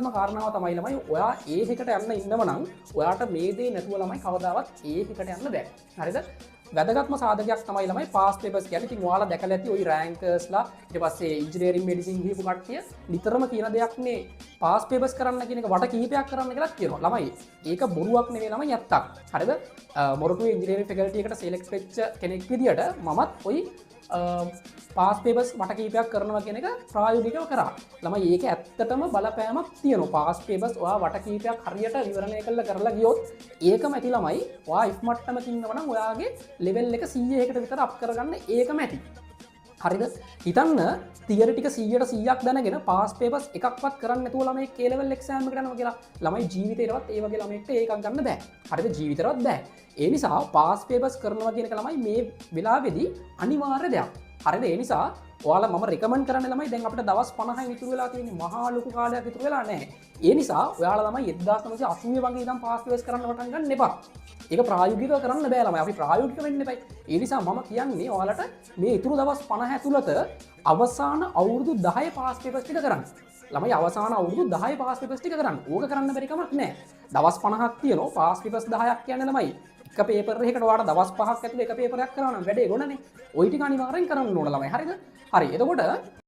වැදගත්ම කාරණාව තමයි ළමයි, ඔයා ඒ එකට යන්න ඉන්නව නම් ඔයාට මේ දේ නැතුව ළමයි කවදාවත් ඒ එකට යන්න බෑ. හරිද? වැදගත්ම සාධකයක් තමයි ළමයි පාස් පේපර්ස් කියන්නේ. ඉතින් ඔයාලා දැකලා ඇති ඔය රෑන්කර්ස්ලා, ඊට පස්සේ ඉංජිනේරින් මෙඩිසින් ගිහපු කට්ටිය නිතරම කියන දෙයක් නේ, පාස් පේපර්ස් කරන්න කියන එක, වට කීපයක් කරන්න කියලාත් කියනවා. ළමයි, ඒක බොරුවක් නෙවෙයි ළමයි, ඇත්තක්. හරිද? මොරටුවේ ඉංජිනේරින් ෆැකල්ටි එකට සිලෙක්ට් වෙච්ච කෙනෙක් විදියට මමත් ඔය පාස් පේපර්ස් වට කීපයක් කරනවා කියන එක ප්‍රායෝගිකව කරා. ළමයි, ඒක ඇත්තටම බලපෑමක් තියෙනවා. පාස් පේපර්ස් ඔයා වට කීපයක් හරියට විවරණය කරලා කරලා ගියොත් ඒකම ඇති ළමයි. ඔයා if මට්ටමක ඉන්නවා නම් ඔයාගේ ලෙවල් එක 100 එකට විතර අප් කරගන්න ඒකම ඇති. හරිද? හිතන්න, තියරි ටික 100ට 100ක් දැනගෙන පාස් පේපර්ස් එකක්වත් කරන්න නැතුව ළමයි K level exam එකට යනවා කියලා. ළමයි, ජීවිතේටවත් ඒ වගේ ළමයෙක්ට ඒකක් ගන්න බෑ. හරිද? ජීවිතේටවත් බෑ. ඒ නිසා පාස් පේපර්ස් කරනවා කියන එක ළමයි මේ වෙලාවේදී අනිවාර්ය දෙයක්. හරිද? ඒ නිසා ඔයාලා මම රෙකමන්ඩ් කරන්න ළමයි, දැන් අපිට දවස් 50යි ඉතුරු වෙලා තියෙන්නේ. මහා ලොකු කාලයක් ඉතුරු වෙලා නැහැ. ඒ නිසා ඔයාලා ළමයි 1980 වගේ ඉඳන් පාස් පේපර්ස් කරන්න පටන් ගන්න එපා. ඒක ප්‍රායෝගිකව කරන්න බෑ ළමයි. අපි ප්‍රායෝගික වෙන්න එපයි. ඒ නිසා මම කියන්නේ ඔයාලට මේ ඉතුරු දවස් 50 ඇතුළත අවසාන අවුරුදු 10 පාස් පේපර්ස් ටික කරන්න. ළමයි, අවසාන අවුරුදු 10 පාස් පේපර්ස් ටික කරන්න. ඕක කරන්න බැරි කමක් නෑ. දවස් 50ක් තියෙනවා. පාස් පේපර්ස් 10ක් කියන්නේ ළමයි එක පේපර් එකකට ඔයාලට දවස් 5ක් ඇතුළේ එක පේපරයක් කරා නම් වැඩේ ගොඩනේ. ඔය ටික අනිවාර්යෙන් කරන්න ඕන ළමයි. හරිද? හරි. එතකොට